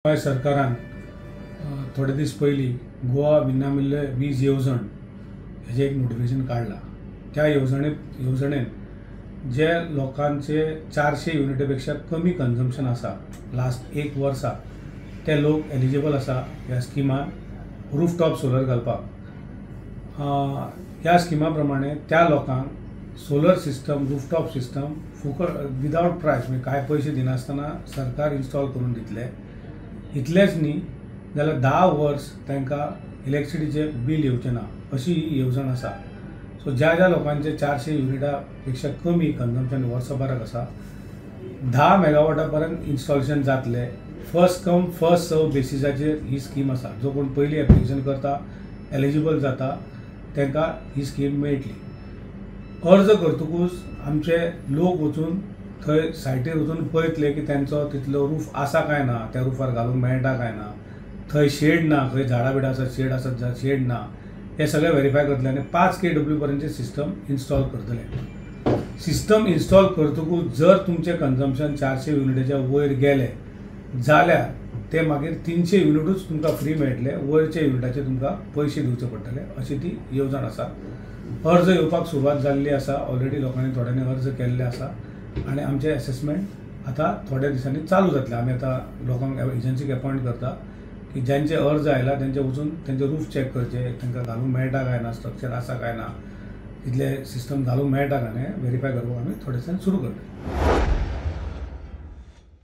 गोंय सरकारान थोडे दीस पयलीं गोवा विनामुल्य वीज येवजण हेजें एक नोटिफिकेशन काडलां. त्या येवजणेन जे लोकांचे 400 युनिटे पेक्षा कमी कन्जम्पशन आसा लास्ट एक वर्सा ते लोक एलिजिबल आसा ह्या स्किमान रूफटॉप सोलर घालपाक. ह्या स्किमा प्रमाणे त्या लोकांक सोलर सिस्टम रूफटॉप सिस्टम फुकट विदावट प्रायस म्हणजे कांय पयशे दिनासतना सरकार इन्स्टॉल करून दितले. इतलेंच न्ही जाल्यार 10 वर्स तांकां इलेक्ट्रिसिटीचें बील येवचें ना अशी ही येवजण आसा. सो ज्या ज्या लोकांचे 400 युनिटा पेक्षा कमी कन्जम्पशन वर्सभराक आसा 10 मेगावॉटा पर्यंत इन्स्टॉलेशन जातलें. फर्स्ट कम फर्स्ट सर्व बेसिसाचेर ही स्कीम आसा. जो कोण पयलीं एप्लिकेशन करता एलिजिबल जाता तांकां ही स्कीम मेळटली. अर्ज करतकूच आमचे लोक वचून थंय सायटीर वचून पळयतले की तेंचो तितलो रूफ आसा काय ना, त्या रुफार घालूंक मेळटा काय ना, थंय शेड ना, खंय झाडां बिडां आसा शेड आसा शेड ना, हें सगळें वेरीफाय करतले आनी 5 kW पर्यंतचें सिस्टम इन्स्टॉल करतले. सिस्टम इन्स्टॉल करतकूच जर तुमचें कन्जम्पशन 400 युनिटाच्या वयर गेलें जाल्यार ते मागीर 300 युनिटूच तुमकां फ्री मेळटले, वयरच्या युनिटाचे तुमकां पयशे दिवचे पडटले अशी ती येवजण आसा. अर्ज येवपाक सुरवात जाल्ली आसा, ऑलरेडी लोकांनी थोड्यांनी अर्ज केल्ले आसा आनी आमचें एसेसमेंट आतां थोड्या दिसांनी चालू जातलें. आमी आतां लोकांक एजन्सीक अपॉयंट करता की ज्यांचे अर्ज आयला तेंचे वचून तेंचे रूफ चॅक करचे, तांकां घालूंक मेळटा काय ना, स्ट्रक्चर आसा काय ना, तितलें सिस्टम घालूंक मेळटा काय ना वेरीफाय करपाक आमी थोडे दिसांनी सुरू करतले.